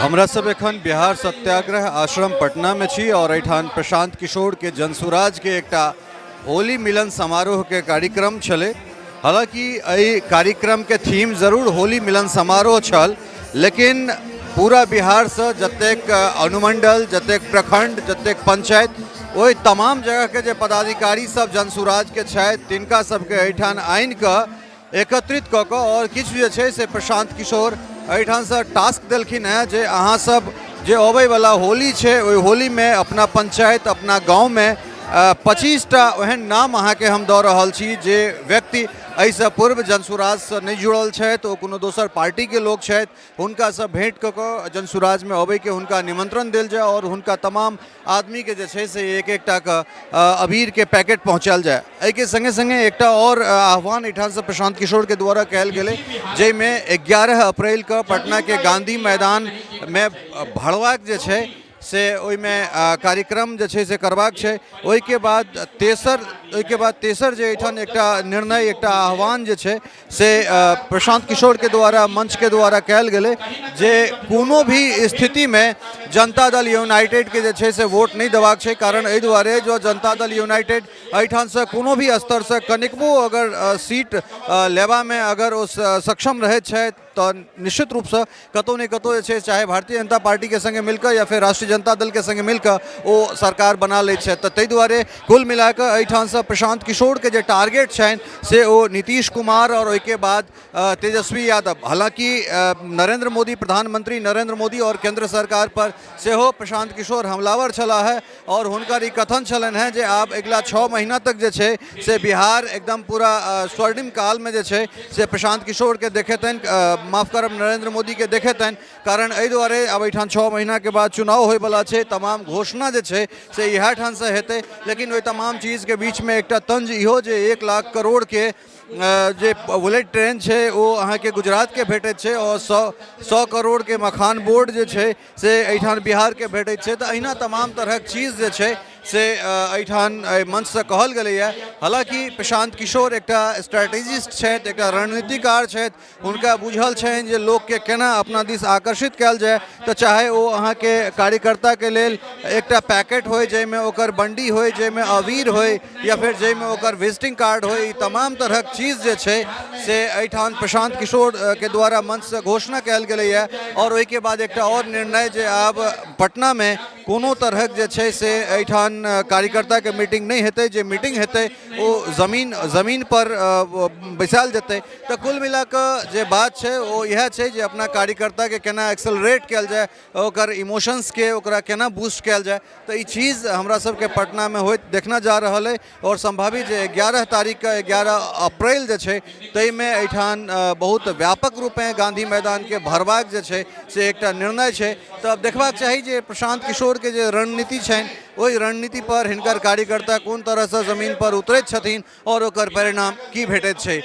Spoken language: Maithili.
हमरा सब एखन बिहार सत्याग्रह आश्रम पटना में छी और एहिठाम प्रशांत किशोर के जनसुराज के एकटा होली मिलन समारोह के कार्यक्रम छलै। हालांकि एहि कार्यक्रम के थीम जरूर होली मिलन समारोह छल, लेकिन पूरा बिहार से जतेक अनुमंडल, जतेक प्रखंड, जतेक पंचायत, ओहि तमाम जगह के जे पदाधिकारी सब जनसुराज के छथि तिनका सबके एहिठाम आनि कऽ एकत्रित कऽ कऽ आओर किछु जे छै से प्रशांत किशोर एहिठामसँ टास्क देलखिन हेँ जे अहाँसभ जे अबैवला होली छै ओहि होलीमे अपना पंचायत, अपना गाँवमे 25टा ओहन नाम अहाँके हम दऽ रहल छी जे व्यक्ति एहिसँ पूर्व जनसुराजसँ नहि जुड़ल छथि, ओ कोनो दोसर पार्टीके लोक छथि, हुनकासँ भेँट कऽ कऽ जनसुराजमे अबैके हुनका निमंत्रण देल जाय आओर हुनका तमाम आदमीके जे छै से एक एकटाके अबीरके पैकेट पहुँचायल जाय। एहिके सङ्गे सङ्गे एकटा आओर आह्वान एहिठामसँ प्रशांत किशोरके द्वारा कयल गेलै, जाहिमे 11 अप्रैलके पटनाके गांधी मैदानमे भड़वाक जे छै से ओहिमे कार्यक्रम जे छै से करबाक छै। ओहिके बाद तेसर जे एहिठाम एकटा निर्णय, एकटा आह्वान जे छै से प्रशांत किशोरके द्वारा मंचके द्वारा कयल गेलै जे कोनो भी स्थितिमे जनता दल यूनाइटेडके जे छै से वोट नहि देबाक छै। कारण एहि दुआरे जो जनता दल यूनाइटेड एहिठामसँ कोनो भी स्तरसँ कनिकबो अगर सीट लेबामे अगर ओ सक्षम रहैत छथि तऽ निश्चित रूपसँ कतहु ने कतहु जे छै चाहे भारतीय जनता पार्टीके सङ्गे मिलकऽ या फेर राष्ट्रीय जनता दलके सङ्गे मिलकऽ ओ सरकार बना लैत छथि। तऽ ताहि दुआरे कुल मिलाकऽ एहिठामसँ प्रशांत किशोरके जे टारगेट छनि से ओ नीतीश कुमार आओर ओहिके बाद तेजस्वी यादव। हालाँकि नरेंद्र मोदी, प्रधानमंत्री नरेंद्र मोदी आओर केंद्र सरकार पर सेहो प्रशांत किशोर हमलावर छलाह है और हुनकर ई कथन छलनि हेँ जे आब अगिला 6 महीना तक जे छै से बिहार एकदम पूरा स्वर्णिम कालमे जे छै से प्रशांत किशोरके देखेतनि, माफ करब, नरेंद्र मोदीके देखेतनि। कारण एहि दुआरे आब एहिठाम 6 महीनाके बाद चुनाव होइवला छै, तमाम घोषणा जे छै से इएह ठामसँ हेतै। लेकिन ओहि तमाम चीजके बीचमे एकटा तंज इहो जे 1 लाख करोड़के जे बुलेट ट्रेन छै ओ अहाँके गुजरातके भेटैत छै आओर 100 करोड़के मखान बोर्ड जे छै से एहिठाम बिहारके भेटैत छै। तऽ अहिना तमाम तरहक चीज जे छै से एहिठाम एहि मंचसँ कहल गेलैए। हालाँकि प्रशांत किशोर एकटा स्ट्रेटेजिस्ट छथि, एकटा रणनीतिकार छथि, हुनका बुझल छनि जे लोकके केना अपना दिस आकर्षित कयल जाय। तऽ चाहे ओ अहाँके कार्यकर्ताके लेल एकटा पैकेट होइ जाहिमे ओकर बंडी होइ, जाहिमे अबीर होइ या फेर जाहिमे ओकर विजिटिंग कार्ड होइ, ई तमाम तरहक चीज जे छै से एहिठाम प्रशांत किशोरके द्वारा मंचसँ घोषणा कयल गेलैए। आओर ओहिके बाद एकटा आओर निर्णय जे आब पटनामे कोनो तरहक जे छै से एहिठाम कार्यकर्ताके मीटिंग नहि हेतै, जे मीटिंग हेतै ओ जमीन पर बैसायल जेतै। तऽ कुल मिलाकऽ जे बात छै ओ इएह छै जे अपना कार्यकर्ताके केना एक्सेलरेट कयल जाय, ओकर इमोशंसके ओकरा केना बूस्ट कयल जाय। तऽ ई चीज हमरा सबके पटनामे होइत देखना जा रहल अइ आओर सम्भावित जे 11 तारीखके 11 अप्रैल जे छै ताहिमे एहिठाम बहुत व्यापक रूपेँ गाँधी मैदानके भरबाक जे छै से एकटा निर्णय छै। तऽ आब देखबाक चाही जे प्रशांत किशोरके जे रणनीति छनि ओहि रणनीति पर हिनकर कार्यकर्ता कोन तरहसँ जमीन पर उतरैत छथिन आओर ओकर परिणाम की भेटैत छै।